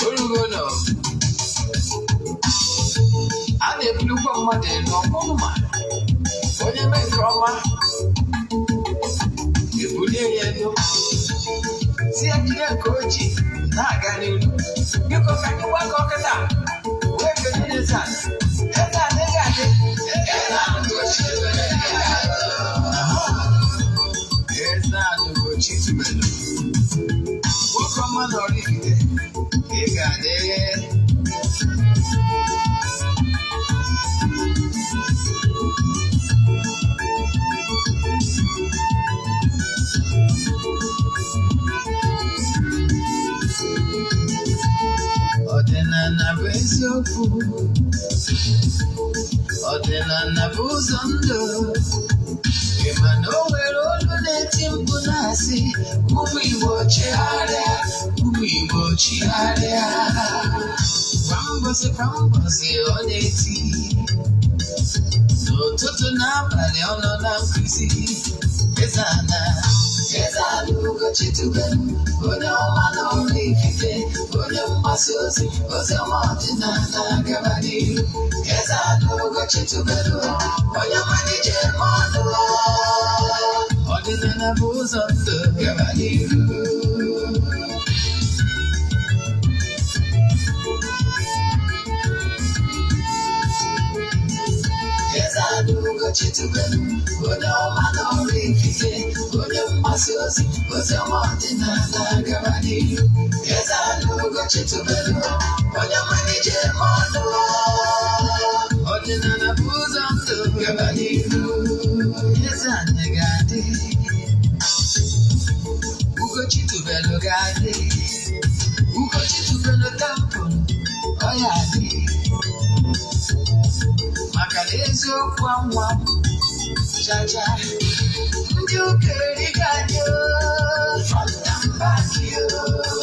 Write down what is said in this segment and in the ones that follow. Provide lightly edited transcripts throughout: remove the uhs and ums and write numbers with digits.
Orugo nọ a na-ebulukwa mmadụ elu ọkpọma onye mee nke ọma ebulie ya elu si ya jide nke o ji na-aga n'ilu. Biko, ka anyị gbakọ kịta wee kelee eze ala. Eze ala, ị ga-adị. Eze ala Ugochi tubelu, nwoke ọma na Oraifite, ị ga-adị. Ọdịnala bụ eziokwu, ọdịnala bụ ụzọ ndụ. Ị ma na o nwere olu na-eti mkpu na-asị, "Ụmụ Igbo, chigharịa, ụmụ Igbo, chigharịa." Kwa mbọsị kwa mbọsị ọ na-eti, n'ụtụtụ n'abalị ọ nọ na nkụzi. Eze ana, Eze ana Ugochi tubelu, onye ọma na Oraifite, onye mgbasa ozi ozi ọma ọdịnala, gaba n'ihu. Eze ana Ugochi tubelu, onye ọma n'ije eme ọnụ. Ọdịnala bụ ụzọ ndụ, gaba n'ihu. Eze ana Ugochi tubelu, onye ọma na Oraifite, onye mgbasa ozi ozi ọma ọdịnala, gaba n'ihu. Eze ana Ugochi tubelu, onye ọma n'ije eme ọnụ. Ọdịnala bụ ụzọ ndụ, gaba n'ihu. Eze anyị ga-adị, Ugochi tubelu ga-adị, Ugochi tubelu temple ọ ya adị, maka na eziokwu anwa chacha. Ndị ụka erigo anyị front and back,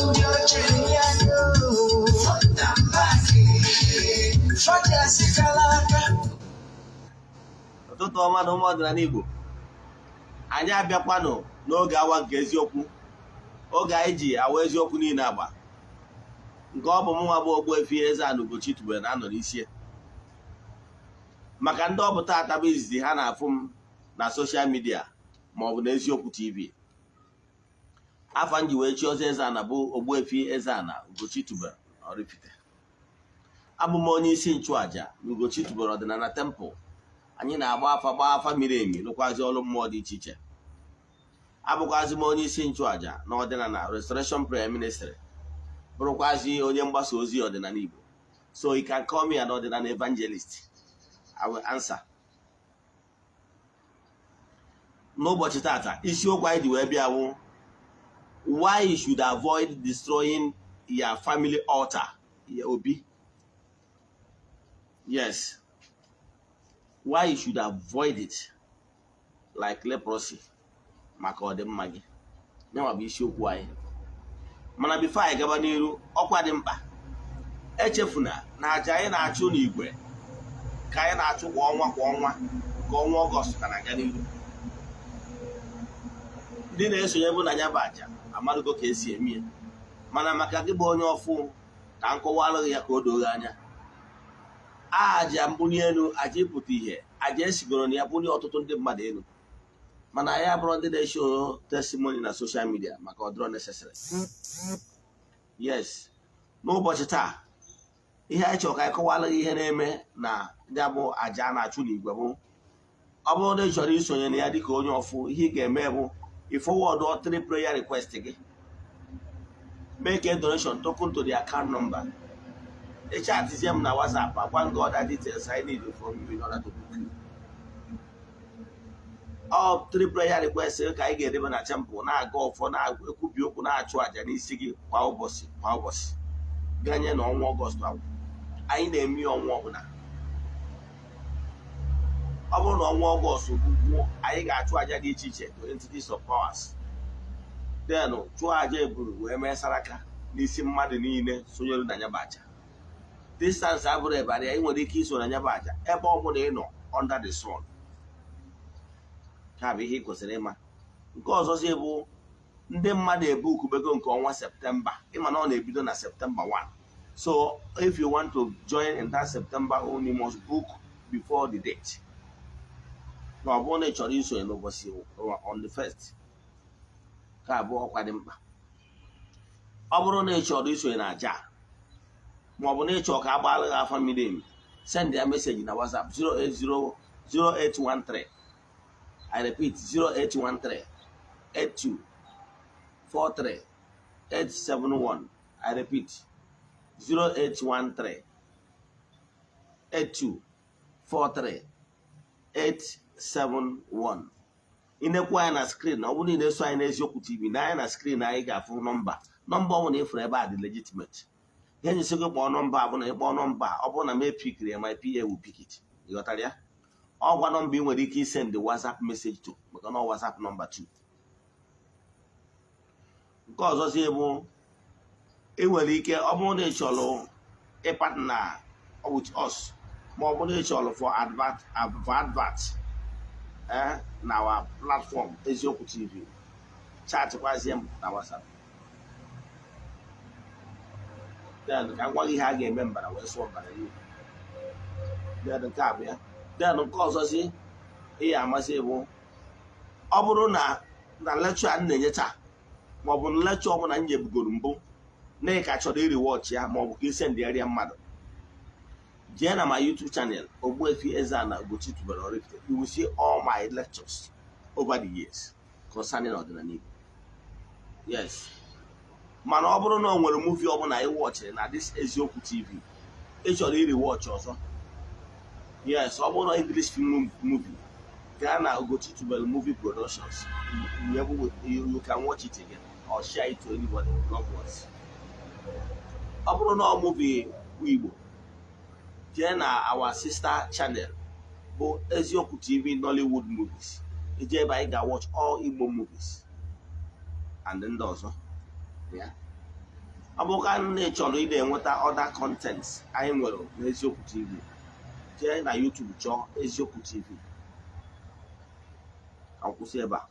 ndị oche eri anyị front and back, fọdụ aka. Ụtụtụ ọma na ụmụ ọdịnala Igbo. Anyị abịakwanụ n'oge awa nke eziokwu, oge anyị ji awa eziokwu niile agba nke ọ bụ mụnwa bụ Ogbuefi Eze-Ana Ugochi tubelu na-anọ n'isi ya. Maka ndị ọ bụ taata bụ izizi ha na-afụ m na social media ma ọ bụ na Eziokwu TV, afa m ji wee chi ọzọ Eze-Ana bụ Ogbuefi Eze-Ana Ugochi tubelu na Oraifite. Abụ m onye isi nchụaja na Ugochi tubelu ọdịnala temple. Anyị na-agba afa, gbaa afa miri emi, rụkwazi ọrụ mmụọ dị iche iche. Abụkwazi m onye isi nchụaja na ọdịnala Restoration Prayer Ministry, bụrụkwazi onye mgbasa ozi ọdịnala Igbo. So you can call me an ọdịnala evangelist, I will answer. N'ụbọchị tata, isiokwu anyị ji wee bịa wụ "Why you should avoid destroying your family altar, your obi". Yes, why you should avoid it like leprosy, maka ọdịmma gị. Yanwa bụ isiokwu anyị. Mana before anyị gaba n'iru, ọkwa dị mkpa: echefuna na aja anyị na-achụ n'igwe ka anyị na-achụ kwa ọnwa kwa ọnwa, ka ọnwa Ọgọst ka na-aga n'iru. Ndị na-esonye bụ na ya bụ aja amarụgo ka esi eme ya, mana maka gị bụ onye ọfụ, ka m kọwalụ gị ya ka o doo gị anya. Aja mbuli elu, aja ịpụta ihe, aja esigoro na ya bulie ọtụtụ ndị mmadụ elu, mana anyị abụrụ ndị na-esho testimony na social media maka ọ dịrọ necessary. Yes, n'ụbọchị taa, ihe anyị chọrọ ka anyị kọwalụ gị ihe na-eme na ya bụ aja a na-achụ n'igwe bụ, ọ bụrụ na ị chọrọ isonye na ya dịka onye ọfụ, ihe ị ga-eme bụ ị forward three prayer request gị, make a donation token to the account number, ị chatizie m na WhatsApp, agwa gị other details I need from you in order to book you. Ọ three prayer request ka anyị ga-edebe na temple, na-aga ọfọ, na-ekwubi okwu, na-achụ àjà n'isi gị kwa ụbọchị kwa ụbọchị ganye na ọnwa Ọgọst ahụ. Anyị na-eme ya ọnwa ọbụla. Ọ bụrụ na ọnwa Ọgọst gwuo, anyị ga-achụ àjà dị iche iche to entities of powers, then chụọ àjà eburu wee mee saraka n'isi mmadụ niile sonyere na ya bụ àjà. Distance abụrụ ebara ya, ị nwere ike iso na ya bụ àjà ebe ọ bụla ị nọ under the sun. Ka bụ ihe ị kwesịrị ịma. Nke ọzọzi bụ Ndị mmadụ ebookubego nke ọnwa September. Ịma na ọ na-ebido na September 1, so if you want to join in that September own, you must book before the date. Na ọ bụrụ na ị chọrọ isonye n'ụbọchị on the first ka abụọ, ọkwa dị mkpa. Ọ bụrụ na ị chọrọ isonye na aja, ma ọ bụ na ị chọrọ ka a gbaara gị afa miri emi, send ya message na WhatsApp 080 0813, I repeat, 0813 82 43 871. I repeat, 0813 82 43 871. Ị nekwa anya na screen, ọ bụrụ na ị na-eso anyị n'Eziokwu TV na anya na screen, anyị ga-afụ nọmba. Nọmba ọ bụla ịfụrụ ebe a dị legitimate. Ihe nyesi gị kpọọ nọmba a bụ na ịkpọọ nọmba, ọ bụrụ na m epickiri ya, my PA will pick it. Ị ghọtara ya? Ọ gwa nọmba ị nwere ike isend WhatsApp message to, maka na WhatsApp nọmba 2. Nke ọzọzi bụ, ị nwere ike, ọ bụrụ na ị chọrọ ịpartner with us, ma ọ bụrụ na ị chọrọ for advert na our platform Eziokwu TV, chatịkwazie m na WhatsApp. Then ka m gwa gị ihe a ga-eme mbara wee sụọ mbara n'ihu. Then nke a bụ ya. Then nke ọzọzi ihe amasị bụ, ọ bụrụ na lecture a m na-enye taa, ma ọ bụ na lecture ọbụla m nyebugoro mbụ, na ị ka chọrọ irewatch ya, ma ọ bụ ka isendịgharịa mmadụ, jee na my YouTube channel, Ogbuefi Eze-Ana Ugochi tubelu Oraifite. You will see all my lectures over the years concerning ọdịnala Igbo. Yes, mana ọ bụrụ na o nwere movie ọbụla ị watchịrị na this Eziokwu TV ị chọrọ irewatch ọzọ, yes, ọ bụrụ na English film movie, gaa na Ugochi Tubelu Movie Productions. You can watch it again or share it to anybody, loved ones. Ọ bụrụ na ọ movie Igbo, jee na our sister channel bụ Eziokwu TV Nollywood Movies. Ije ebe anyị ga-watch all Igbo movies and ndị ọzọ ya. Ọ bụrụka na ị chọrọ ị na-enweta other contents anyị nwere n'Eziokwu TV, jee na YouTube chọọ Eziokwu TV. Ka m kwụsị ebe a.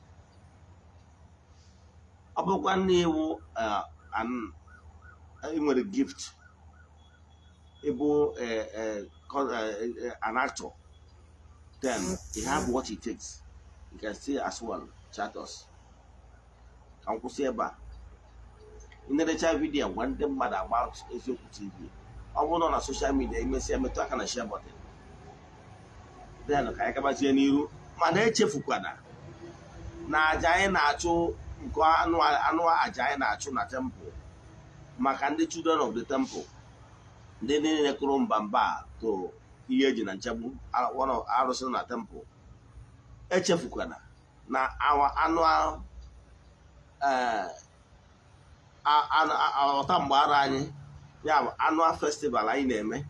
Ọ bụrụkwa na iwu ị nwere gift ịbụ an actor, then you have what it takes, you can still as well chat us. Ka m kwụsị ebe a. Ị video, gwa ndị mmadụ about Eziokwu TV. Ọ bụrụ na social media, imesịa metụ aka na share button. Then ka anyị gabazie n'iru. Mana echefukwana na aja anyị na-achụ, nke anụ anụ aja anyị na-achụ na temple maka ndị children of the temple, ndị niile kụrụ mba mba to ihe eji na nchegbu arụsị na temple. Echefukwana na awa anụ ọta mgbe ara anyị, ya bụ annual festival anyị na-eme,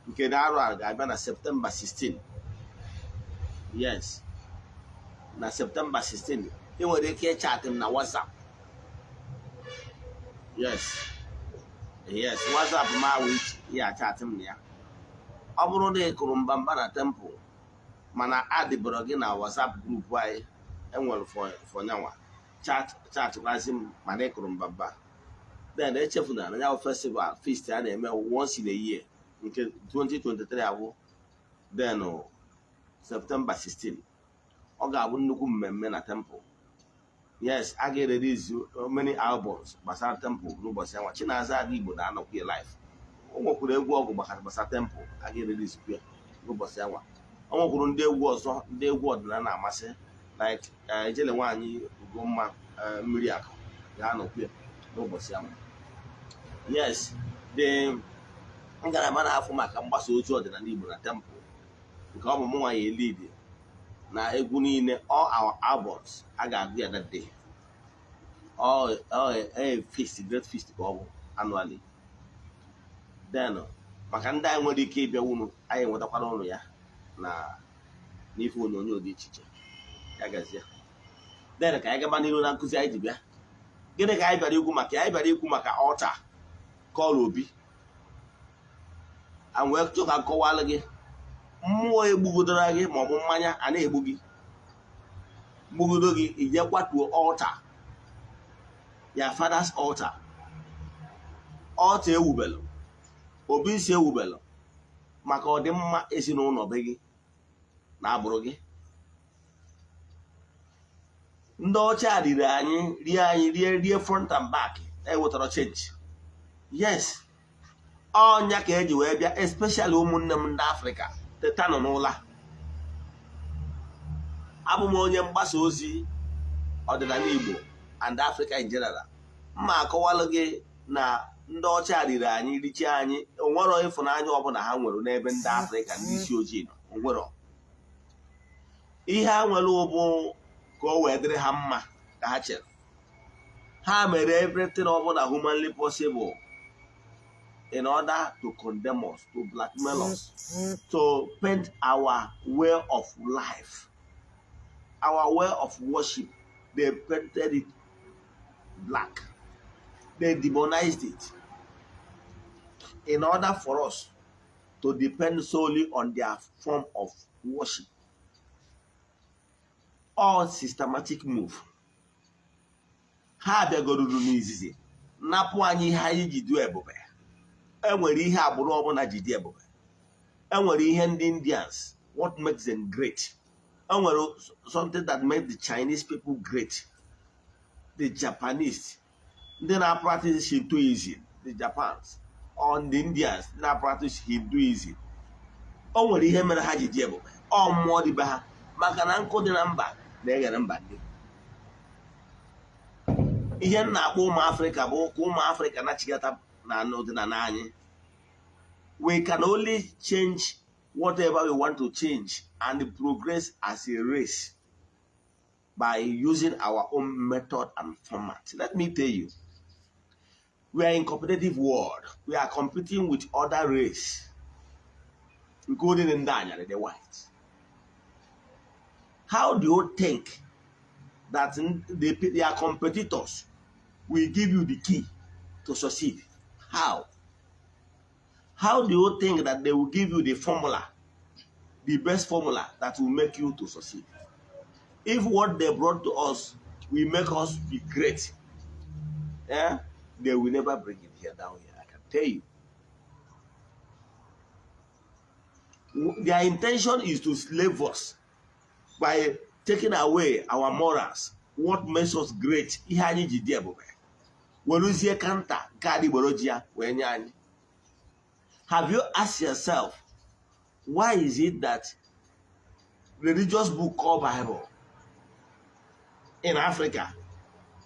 nke na arụ a ga-abịa na September 16. Yes, na September 16. Ị nwere ike ịchat m na WhatsApp. Yes, WhatsApp m ahụ ya, achat m na ya. Ọ bụrụ na ị kụrụ mbamba na temple mana adịbọrọ gị na WhatsApp group anyị enwere for nyanwa, chatịkwazi m. Mana ị kụrụ mbamba, then echefuna na ya festival feast a na-eme once in a year, nke 2023 abụ then September 16. Ọ ga-abụ nnukwu mmemme na temple. Yes, a ga-erelease many albums gbasara temple n'ụbọchị anwa. Chinaza Ada Igbo na-anọkwa ya live. O nwekwuru egwu ọgụ gbasara temple a ga-erelease ya n'ụbọchị anwa. O nwekwuru ndị egwu ọzọ, ndị egwu ọdịnala na-amasị, like Ijele Nwaanyị Ugomma Mmiri Akụ ga-anọkwa ya n'ụbọchị anwa. Yes, the ngalaba na-afụ maka mgbasa ozi ọdịnala Igbo na temple, nke ọ bụ mụ nwa ya lead na egwu niile, all our albums a ga-agụ ya that day. All a feast, great feast ka ọ bụ annually. Then maka ndị anyị nwere ike ịbịa unu, anyị enwetakwara ụnụ ya na n'ife onyonyo dị iche iche. Ya gazie. Then ka anyị gaba n'ihu na nkụzi anyị ji bịa. Gịnị ka anyị bịara ikwu maka ya? Anyị bịara ikwu maka altar call obi. A wee chọ ka nkọwalụ gị mmụọ egbugodoro gị, maọbụ mmanya a na-egbu gị, gbugodo gị, ije kwatuo altar. Your father's altar, altar ewubelu, obi isi ewubelu maka ọdịmma ezinụlọ be gị na agbụrụ gị. Ndị ọcha riri anyị, rie anyị, rie rie front and back, ewetara change. Yes, ọnya ka eji wee bịa, especially ụmụnne m ndị Afrịka, tetanụ n'ụla. Abụ m onye mgbasa ozi ọdịnala Igbo and Africa in general. Mma akọwalụ gị na ndị ọcha riri anyị, richie anyị. Onwero ịfụnanya ọbụla ha nwere n'ebe ndị Afrịka, ndị isi ojii nọ. Onwero ihe ha nwere ụbụ ka o wee dịrị ha mma ka ha chere. Ha mere everything ọbụla humanly possible in order to condemn us, to blackmail us, to paint our way of life, our way of worship. They painted it black. They demonized it in order for us to depend solely on their form of worship. All systematic move. Ha bịagoruru n'izizi napụ anyị ihe anyị ji dị ebube. Enwere ihe agbụrụ ọbụla ji dị ebube. Enwere ihe ndị Indians, what makes them great. Enwere something that made the Chinese people great, the Japanese, ndị na-practice Shintoism, the Japans or the Indians na-practice Hinduism. O nwere ihe mere ha ji dị ebube. Ọ mmụọ dị be ha, maka na nkụ dị na mba na-eghere mba. Ndị ihe m na-akpọ ụmụ Afrịka bụ ka ụmụ Afrịka nachigata na ọdịnala anyị. We can only change whatever we want to change and progress as a race by using our own method and format. Let me tell you, we are in competitive world. We are competing with other race, including ndị anyarị, the white. How do you think that their competitors will give you the key to succeed? How do you think that they will give you the formula, the best formula that will make you to succeed, if what they brought to us will make us be great? Yeah, they will never bring it here, down here. I can tell you, their intention is to slave us by taking away our morals, what makes us great, ihe anyị ji dị ebube, werezie counter nke adịgboroja wee nye anyị. Have you asked yourself, why is it that religious book called Bible in Africa,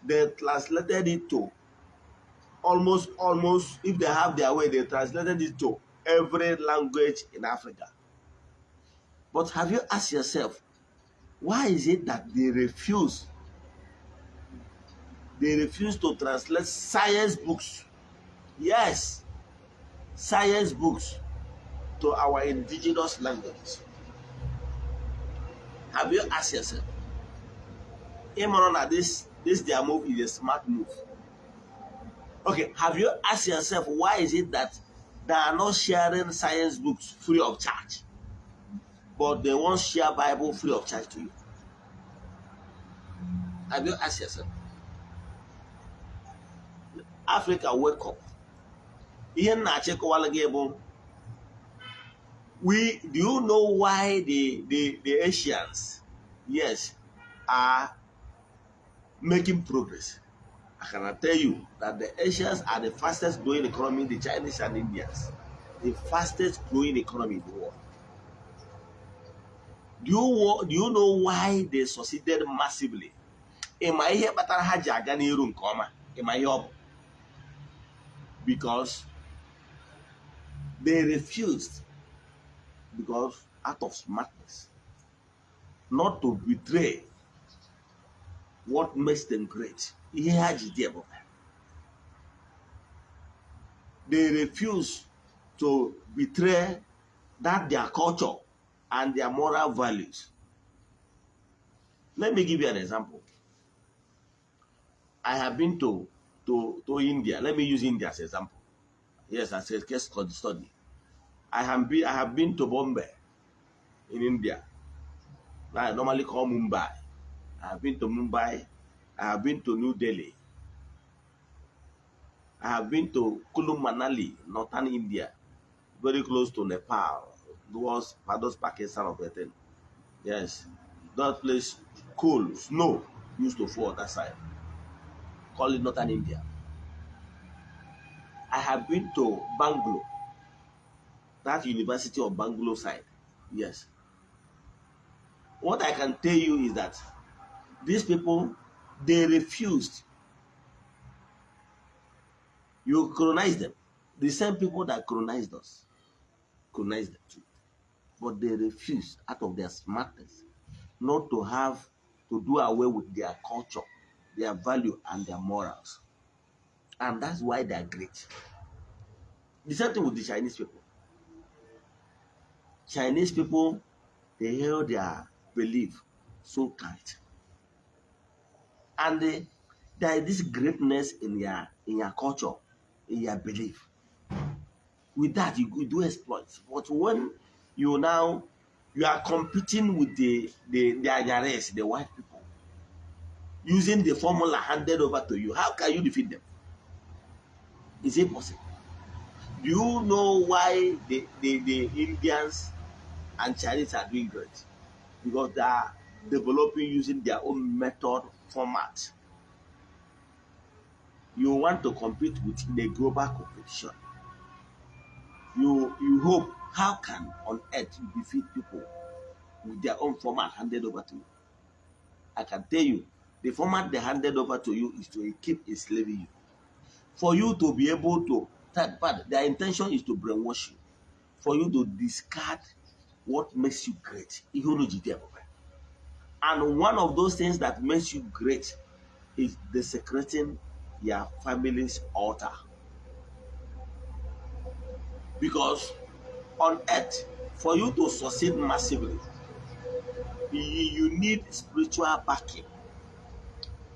they translated it to almost, if they have their way, they translated it to every language in Africa? But have you asked yourself, why is it that they refuse to translate science books, yes, science books, to our indigenous languages? Have you asked yourself? Ịmụrụ na this their move is a smart move. Okay, have you asked yourself, why is it that they are not sharing science books free of charge, but they won't share Bible free of charge to you? Have you asked yourself? Africa, wake up. Ihe m na-achịkọwala gị bụ, we do you know why the Asians, yes, are making progress? I can tell you that the Asians are the fastest growing economy, the Chinese and Indians, the fastest growing economy in the world. Do you know why they succeeded massively? Ị ma ihe kpatara ha ji aga n'iru nke ọma? Ị ma ihe ọ bụ? Because they refused, because out of smartness, not to betray what makes them great, ihe ha ji dị ebube. They refuse to betray that their culture and their moral values. Let me give you an example. I have been to India. Let me use India as example, yes, as a case study. I have been to Bombay in India. I normally call Mumbai. I have been to Mumbai. I have been to New Delhi. I have been to Kulu Manali, northern India, very close to Nepal, towards those Pakistan of the thing. Yes, that place, cool, snow used to fall that side. Call it northern India. I have been to Bangalore, that University of Bangalore side. Yes. What I can tell you is that these people, they refused. You colonize them. The same people that colonized us, colonized them too. But they refused out of their smartness not to have to do away with their culture, their value, and their morals. And that's why they are great. The same thing with the Chinese people. Chinese people, they held their belief so tight. And there is this greatness in your culture, in your belief. With that, you do exploits. But when you now you are competing with the Anyares, the white people, using the formula handed over to you, how can you defeat them? Is it possible? Do you know why the Indians and Chinese are doing great? Because they are developing using their own method format. You want to compete with in a global competition. You hope, how can on earth you defeat people with their own format handed over to you? I can tell you, the format they handed over to you is to keep enslaving you. For you to be able to, but their intention is to brainwash you. For you to discard what makes you great. And one of those things that makes you great is desecrating your family's altar. Because on earth, for you to succeed massively, you need spiritual backing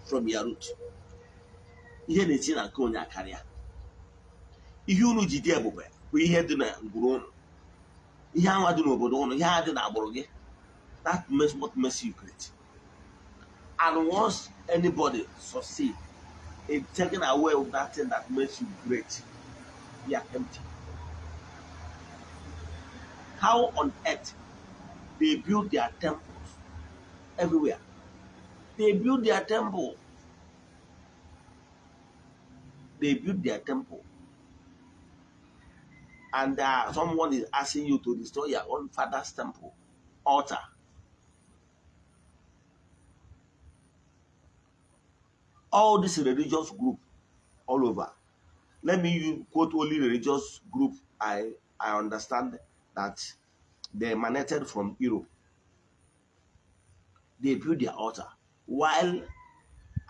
from your root. Ihe na-eti na nke onye akarịa. Ihe unu ji dị ebube bụ ihe dị na ngwuru unu. Ihe anwa dị n'obodo unu, ihe a dị n'agbụrụ gị. That makes what makes you great. And once anybody succeed in taking away that thing that makes you great, you are empty. How on earth they build their temples everywhere? They build their temple. They build their temple. And someone is asking you to destroy your own father's temple, altar. All this religious group all over. Let me quote only religious group I understand that they emanated from Europe. They build their altar while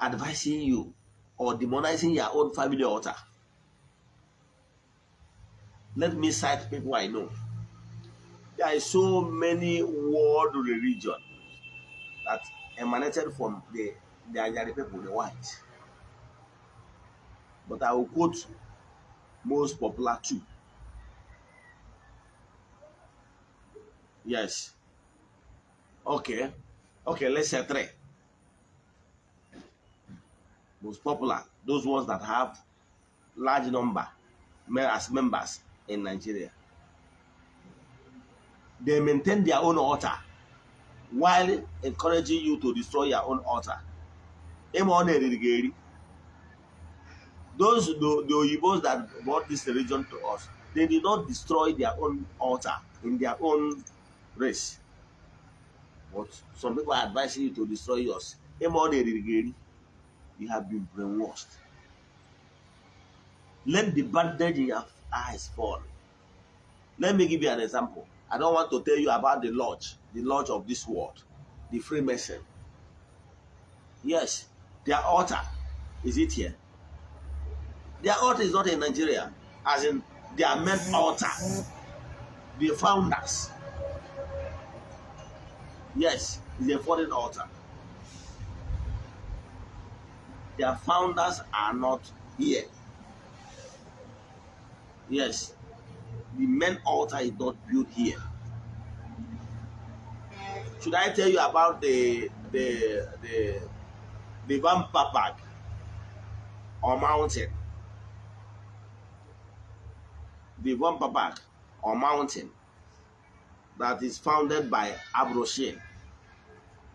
advising you or demonizing your own family altar. Let me cite people I know. There is so many world religion that emanated from the Anyari people, the whites. But I will quote most popular two. Yes. Okay. Okay, let's say three. Most popular, those ones that have large number as members in Nigeria. They maintain their own altar while encouraging you to destroy your own altar. Those the Oyibos that brought this religion to us, they did not destroy their own altar in their own race. But some people are advising you to destroy yours. You have been brainwashed. Let the bandage in your eyes fall. Let me give you an example. I don't want to tell you about the lodge of this world, the Freemason. Yes, their altar, is it here? Their altar is not in Nigeria, as in their main altar, the founders. Yes, it's a foreign altar. Their founders are not here. Yes, the main altar is not built here. Should I tell you about the Vampapag or mountain? The Vomperberg or mountain that is founded by Abd-Ro-Shin,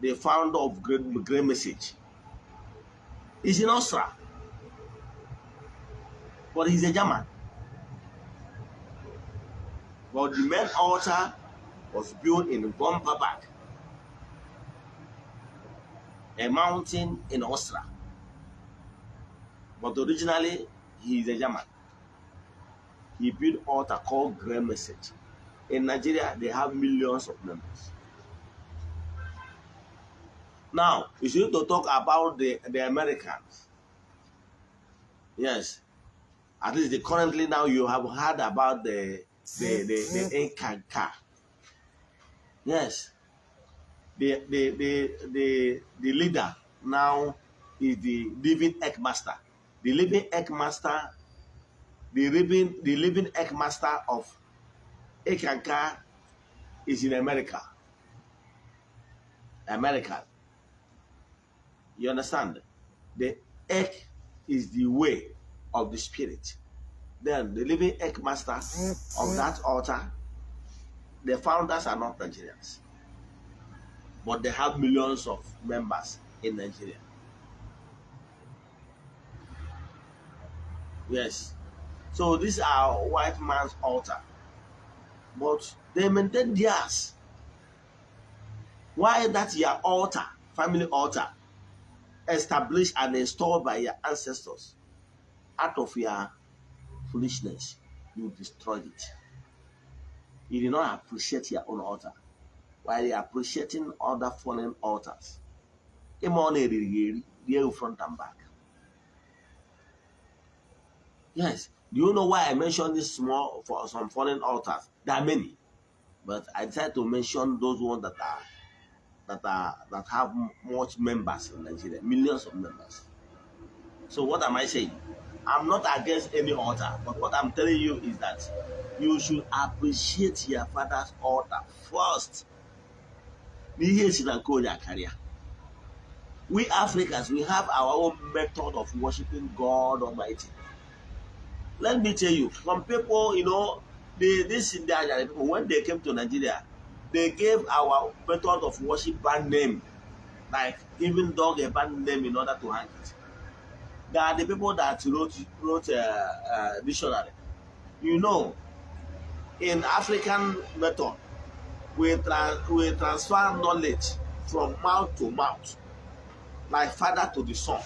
the founder of Great Message, is in Austria, but he's a German. But the main altar was built in Vomperberg, a mountain in Austria. But originally, he is a German. He built altar called Great Message. In Nigeria, they have millions of members. Now, we should to talk about the Americans. Yes. At least currently now you have heard about the Eckankar. Yes. The leader now is the living Eck master. The living Eck master, the living Eck master of Eckankar is in America. America. You understand? The Eck is the way of the spirit. Then the living Eck master of that altar, the founders are not Nigerians, but they have millions of members in Nigeria. Yes. So these are white man's altar, but they maintain theirs. Why that your altar, family altar, established and installed by your ancestors, out of your foolishness, you destroyed it. You did not appreciate your own altar while you're appreciating other foreign altars. Ịma ọ na-eriri gị eri rie front and back. Yes. Do you know why I mentioned this small for some foreign altars? There are many, but I decided to mention those ones that have much members in Nigeria, millions of members. So what am I saying? I'm not against any altar, but what I'm telling you is that you should appreciate your father's altar first. N'ihe si na nke onye akarịa. We Africans, we have our own method of worshiping God Almighty. Let me tell you, some people, this Indian people, when they came to Nigeria, they gave our method of worship bad name, like giving dog a bad name in order to hang it. They are the people that wrote dictionary. In African method, we transfer knowledge from mouth to mouth, like father to the son.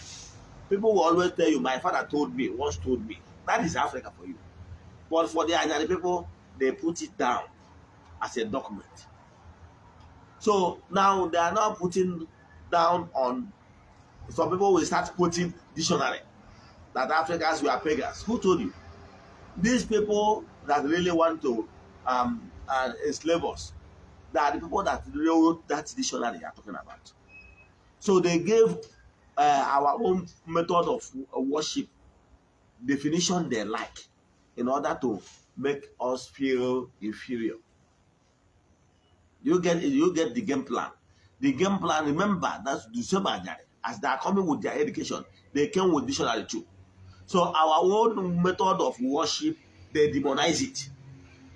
People will always tell you, "My father told me, once told me." That is Africa for you. But for the Anyari people, they put it down as a document. So now they are now putting down on, some people will start quoting dictionary that Africans were pagans. Who told you? These people that really want to enslave us, they are the people that wrote that dictionary you are talking about. So they gave our own method of worship definition they like in order to make us feel inferior. You get the game plan. The game plan, remember, that's the same Anyari. As they are coming with their education, they came with dictionary too. So our own method of worship, they demonize it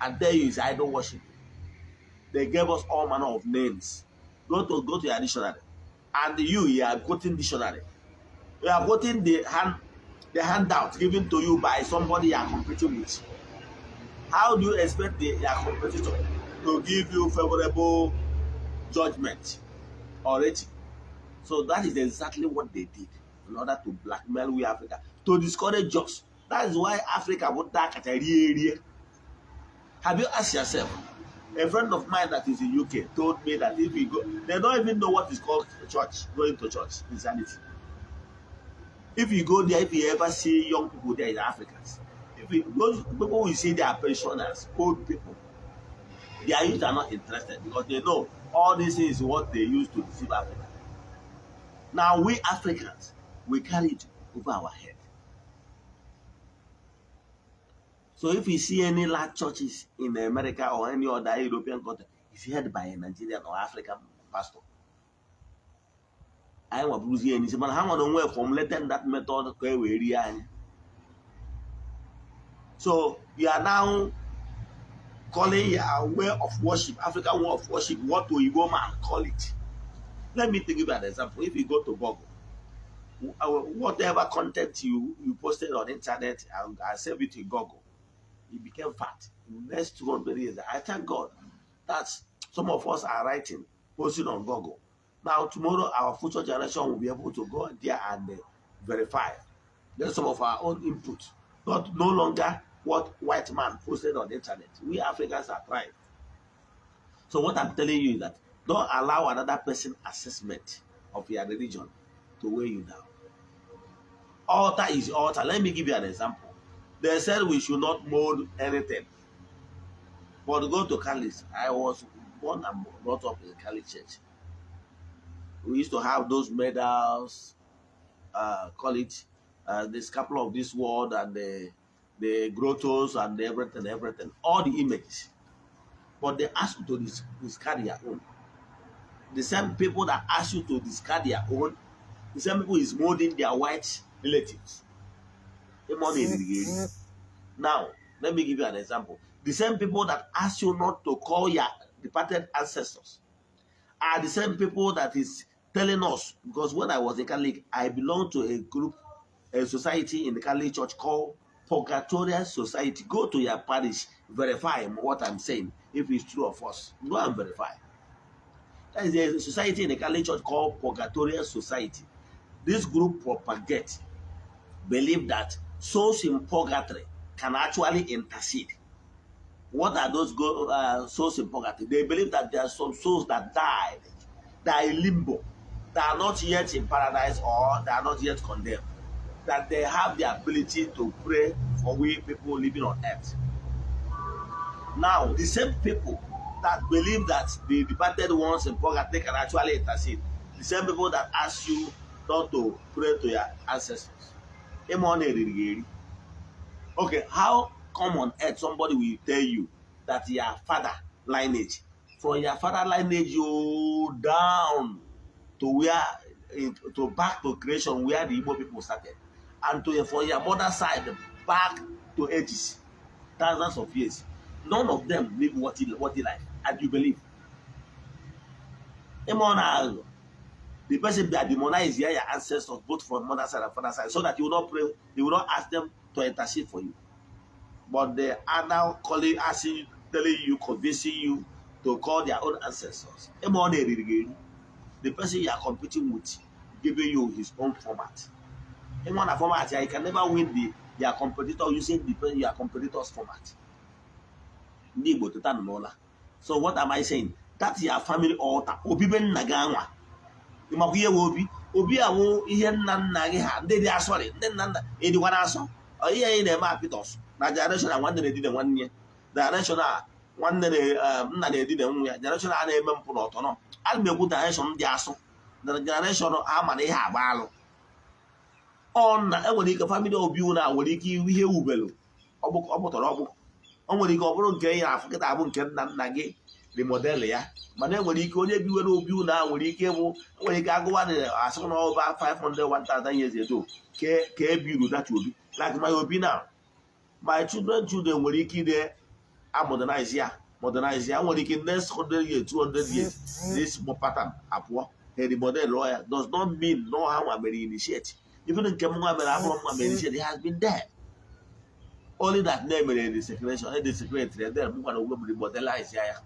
and tell you it's idol worship. They gave us all manner of names. Go to your dictionary. And you are quoting dictionary. You are quoting the handout given to you by somebody you are competing with. How do you expect your competitor to give you favorable judgment or rating? So that is exactly what they did in order to blackmail we Africa, to discourage us. That is why Africa would dark at area. Have you asked yourself? A friend of mine that is in UK told me that if you go, they don't even know what is called church, going to church, insanity. If you go there, if you ever see young people there in Africans, if you, those people will see they are pensioners, old people. Their youth are not interested because they know all this is what they use to deceive Africa. Now we Africans, we carry it over our head. So if you see any large churches in America or any other European country, it's head by a Nigerian or African pastor. Anyị nwaburuzie n'isi mana ha nwere onwe formulated that method ka e wee rie anyị. So you are now calling your way of worship, African way of worship, what Oyibo man call it. Let me give you an example. If you go to Google, whatever content you posted on internet and save it in Google, it became fact. In the next 200 years, I thank God that some of us are writing, posting on Google. Now, tomorrow, our future generation will be able to go there and verify. Then some of our own input, not no longer what white man posted on the internet. We Africans are trying. So what I'm telling you is that don't allow another person assessment of your religion to weigh you down. Altar is altar. Let me give you an example. They said we should not mold anything. But go to Catholics. I was born and brought up in Catholic Church. We used to have those medals, call it this couple of this world and the grottos and everything, everything, all the images. But they ask you to discard your own. The same people that ask you to discard their own, the same people is molding their white relatives. The money. Now, let me give you an example. The same people that ask you not to call your departed ancestors are the same people that is telling us, because when I was in Catholic, I belonged to a group, a society in the Catholic Church called Purgatorial Society. Go to your parish, verify what I'm saying. If it's true or false, go and verify. There is a society in the Catholic Church called Purgatorial Society. This group propagate, believe that souls in purgatory can actually intercede. What are those souls in purgatory? They believe that there are some souls that died, that are in limbo, that are not yet in paradise or they are not yet condemned, that they have the ability to pray for we people living on earth. Now, the same people that believe that the departed ones in purgatory can actually intercede, the same people that ask you not to pray to your ancestors. Okay, how come on earth somebody will tell you that your father lineage, from your father lineage you down to where, to back to creation where the Igbo people started, and to for your mother side back to ages, thousands of years, none of them live worthy life, and you believe. The person that demonize your ancestors both from mother side and father side, so that you will not pray, you will not ask them to intercede for you. But they are now calling, asking, telling you, convincing you to call their own ancestors. The person you are competing with giving you his own format. In one format, you can never win the your competitor using the your competitor's format. Ndị Igbo, teta n'ụla. So what am I saying? That's your family altar. Obibe nna gị anwa. Ịmakwa ihe wee obi? Obi awụ ihe nna nna gị ha ndị dị asọrị, ndị nna nna ịdịkwa na-asọ. Ihe anyị na-eme apịtọs na generation a, nwanne na-edina nwanne ya. Generation a, nwanne na nna na-edina nwa ya. Generation a na-eme mpụ na ọtọnọ. Ana m ekwu generation dị asụ. Na generation ama na ihe agba alụ. Ọ na enwere ike family obi unu a nwere ike ihe wubelu ọ pụtara ọkpụ. O nwere ike ọ bụrụ nke ya afụ kịta abụ nke nna nna gị remodel ya, mana enwere ike onye biwere obi unu a nwere ike bụ enwere ike agụwa na asị na ọba 500 1000 years ago ka e biru that obi, like my obi now, my children nwere ike ide a modernize ya, modernize ya. Nwere ike next 100 years, 200 years, this pattern apụọ, ha remodel ya. Does not mean no ha nwa mere initiate. Even nke m nwa mere abụrụ m nwa mere initiate. It has been there, only that na emere desecration, desecrate, then m gwara onwe m remodelize ya.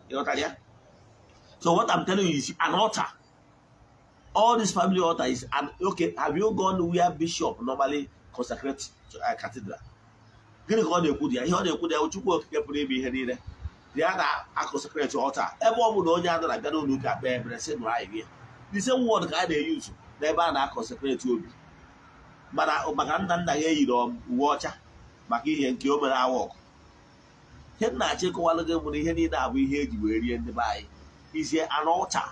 Ịghọtara ya? So what I'm telling you is an altar, all this family altar is an, okay, have you gone where bishop normally consecrate cathedral? Gịnị ka ọ na-ekwu dị ya? Ihe ọ na-ekwu dị ya, Chukwu Okike pụrụ ime ihe niile dị ya na-aconsecrate altar. Ebe ọ bụ na onye a na-abịa n'ụlọ ụka kpee ekpere sị nụrụ anyị gị, the same word ka a na-eyuzu n'ebe a na-aconsecrate obi. Mana maka nna nna ya eyiri uwe ọcha maka ihe nke o mere awa ọkụ. Ihe m na-achọ ịkọwalụ gị bụ na ihe niile abụ ihe eji wee rie ndị be anyị izie an altar,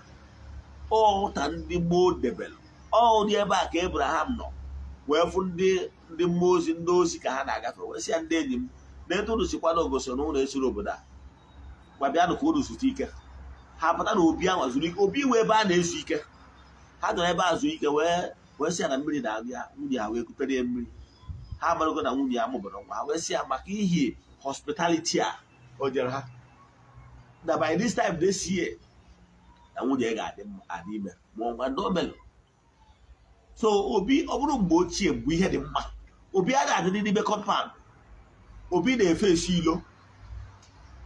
altar ndị gboo debere. Ọ dị ebe a ka Abraham nọ wee fụ ndị mmụọ ozi, ndị ozi ka ha na-agafe, wee sị ya, "Ndị enyi m, na etu unu sikwa na ogosi na ụlọ esoro obodo a, gwa bịanụ ka unu zute ike." Ha pụta na obi ahụ zuru ike. Obi wee ebe a na-ezu ike. Ha nọrọ ebe a zuo ike, wee sị ya na mmiri na-agụ ya. Nwunye ha wee kutere ya mmiri. Ha amarago na nwunye ya mụbara nwa. Ha wee sị ya maka ihi hospitality a o jere ha na by this time this year na nwunye ya ga-adị adị ime, mụọ nwa. Ndị o melụ so obi, ọ bụrụ mgbe ochie, mgbe ihe dị mma, obi a na-adị n'ime compound, obi na-efe esi ilo.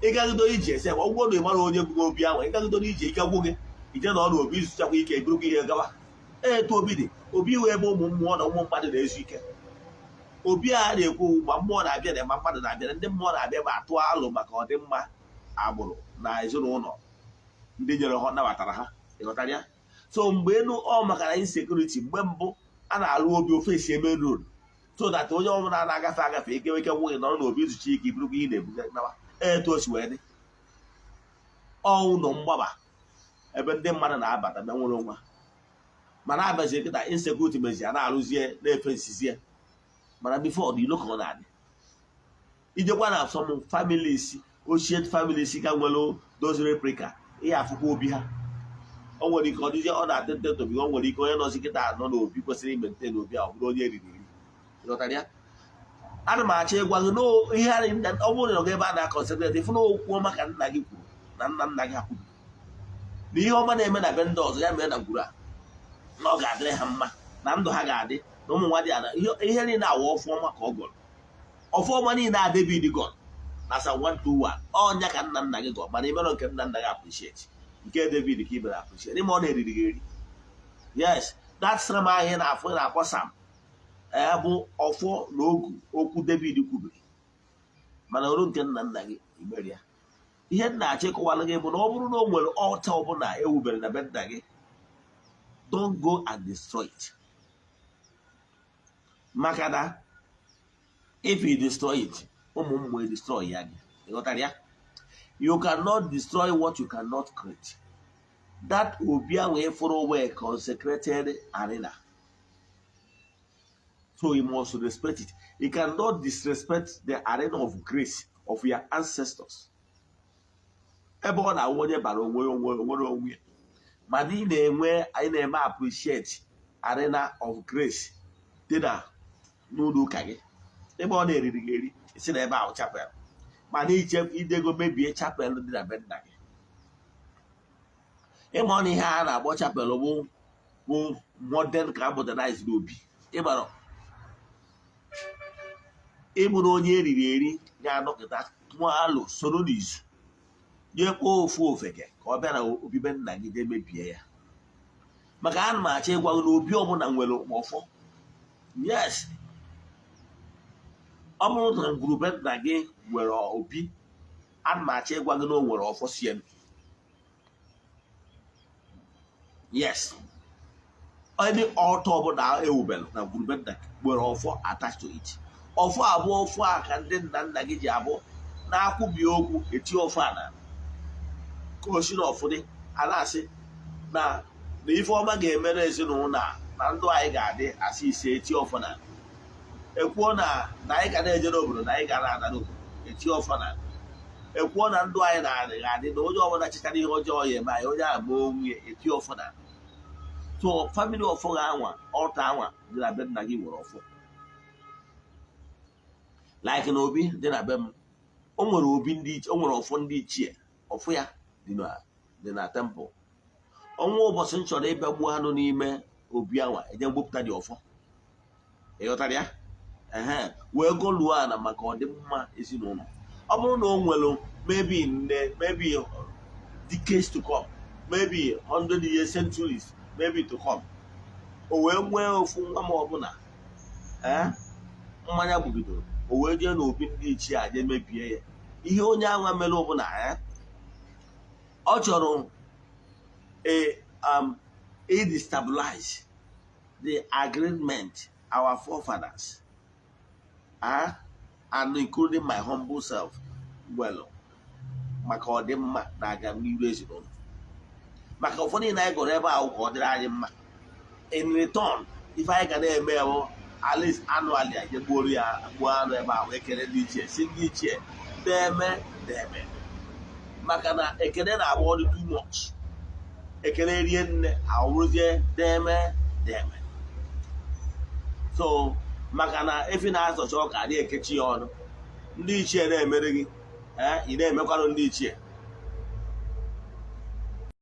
Ịgagido ije ese ọgwụgwọ na ịmara onye bụ obi ahụ, ịgagido n'ije, ike gwụ gị, ije na ọrụ obi, zụchakwa ike, eburukwa ihe gawa. Etu obi dị, obi wee ebe ụmụ mmụọ na ụmụ mmadụ na-ezu ike. Obi a na-ekwu, ma mmụọ na-abịa na ma mmadụ na-abịa, ndị mmụọ na-abịa ma atụ alụ maka ọdịmma agbụrụ na ezinụlọ ndị nyere ha, nabatara ha. Ịghọtara ya? So mgbe enu ọ maka na insecurity, mgbe mbụ a na-alụ obi ofe esi eme road, so that onye ọbụla na-agafe agafe ike ike nwunye nọrọ n'obi, izuchi ike, iburukwa ihe na-ebuga nawa. Etu o si wee dị, ọ ụlọ mgbaba ebe ndị mmadụ na-abata bịa nwere onwe. Mana abazie kịta, insecurity mezi a na-arụzie na-efe nsizie. Mana before dị ilo ka ọ na-adị. Ijekwa na some families, ochie families ka nwere those replica, ihe afụkwa obi ha. O nwere ike ọ dịzie ọ na-adị ntetobi. O nwere ike onye nọzi kịta nọ n'obi kwesịrị i-maintain obi a, ọ bụrụ onye eriri eri. Ịghọtara ya? Ana m achọ ịgwa gị ihe ọ bụrụ na ọ ga ebe a na-a-consecrate, ịfụ na okwu ọma ka nna gị kwuru na nna nna gị ha kwuru na ihe ọma na-eme na be ndị ọzọ, ya mere na gwuru a na ọ ga-adịrị ha mma, na ndụ ha ga-adị na ụmụ nwa dị ana. Ihe niile awa ọfụ ọma ka ọ gọrọ, ọfụ ọma niile a David gọrọ na Psalm 121, ọnya ka nna nna gị gọrọ. Mana imerọ nke nna nna gị appreciate, nke David ka i mere appreciate. Ime ọ na-eriri gị eri. Yes, that psalm ahụ ị na-afụ, ị na-akpọ psalm ee, bụ ọfọ na ogu okwu David kwubiri. Mana oru nke nna nna gị imere ya. Ihe nna achọ ịkọwara gị bụ na ọ bụrụ na o nwere altar ọbụla ewubere na be nna gị, don't go and destroy it, maka na if you destroy it, ụmụ mmụọ destroy ya gị. Ịghọtara ya? You cannot destroy what you cannot create. That obi ahụ ịfụrụ wee consecrated arena, so you must respect it. You cannot disrespect the arena of grace of your ancestors, ebe ọ na-awụ onye bara onwe onwe nwere onwe ya. Mana ị na-enwe, anyị na-eme appreciate arena of grace dị na n'ụlọ ụka gị, ebe ọ na-eriri gị eri isi na ebe ahụ chapel. Mana iche idego mebie chapel dị na be nna gị. Ịma na ihe a na-akpọ chapel bụ modern ka modernize n'obi. Ịmara ịbụrụ onye eriri eri ga-anọkịta tụọ alụ soro n'izu jee kpọọ ofu ofeke ka ọ bịa na obibe nna gị jee mebie ya. Maka ana m achọ ịgwa gị na obi ọbụla nwere ọfọ. Yes, ọ bụrụ na ngwurube nna gị nwere obi, ana m achọ ịgwa gị na o nwere ọfọ siem. Yes, any altar ọbụla ewubere na ngwurube nna gị nwere ọfọ attached to it. Ọfọ abụọ, ọfọ a ka ndị nna nna gị ji abụ na-akwụbi okwu eti ọfọ a na ka o si n'ọfụdị a na-asị na na ife ọma ga-emere ezinụlọ a, na ndụ anyị ga-adị asị ise, eti ọfọ na ekwuo na na anyị ga na-eje n'obodo, na anyị ga na-ana n'obodo, eti ọfọ na ekwuo na ndụ anyị na-adị ga-adị, na onye ọbụla chịtara ihe ọjọọ ya eme anyị, onye ahụ ma onwe ya, eti ọfọ na. So family ọfọ ga anwa, altar anwa dị na be nna gị nwere ọfọ. Like na obi dị na be m, o nwere obi ndị ichie, o nwere ọfọ ndị ichie. Ọfọ ya dị na temple. Ọnwa ụbọchị m chọrọ ịbịa gbuo anụ n'ime obi anwa, eje mgbopụta dị ọfọ. Ịghọtara ya? Ehe, wee goluo ana maka ọdịmma ezinụlọ. Ọ bụrụ na o nwere maybe nne, maybe decades to come, maybe 100 years, centuries maybe to come, o wee nwee ofu nwa m ọbụla ee mmanya gbugidoro, o wee jee n'obi ndị ichie a jee mebie ya, ihe onye anwa mere ọbụla ọ chọrọ a destabilize the agreement our forefathers and including my humble self well maka ọdịmma na agamnihu ezinụlọ. Maka ụfọdụ niile anyị gụrụ ebe ahụ ka ọ dịrị anyị mma. In return, ife anyị ga na-eme bụ at least annually anyị gbuoro ya, gbuo anụ ebe ahụ, ekele ndị ichie, si ndị ichie na-eme na-eme, maka na ekele na-agba ọdụ too much. Ekele rie nne, awụrụzie deme deme. So Maka na efi na-azọcha ọka adịghị ekechi ya ọnụ. Ndị ichie na-emere gị, ee, ị na-emekwarụ ndị ichie.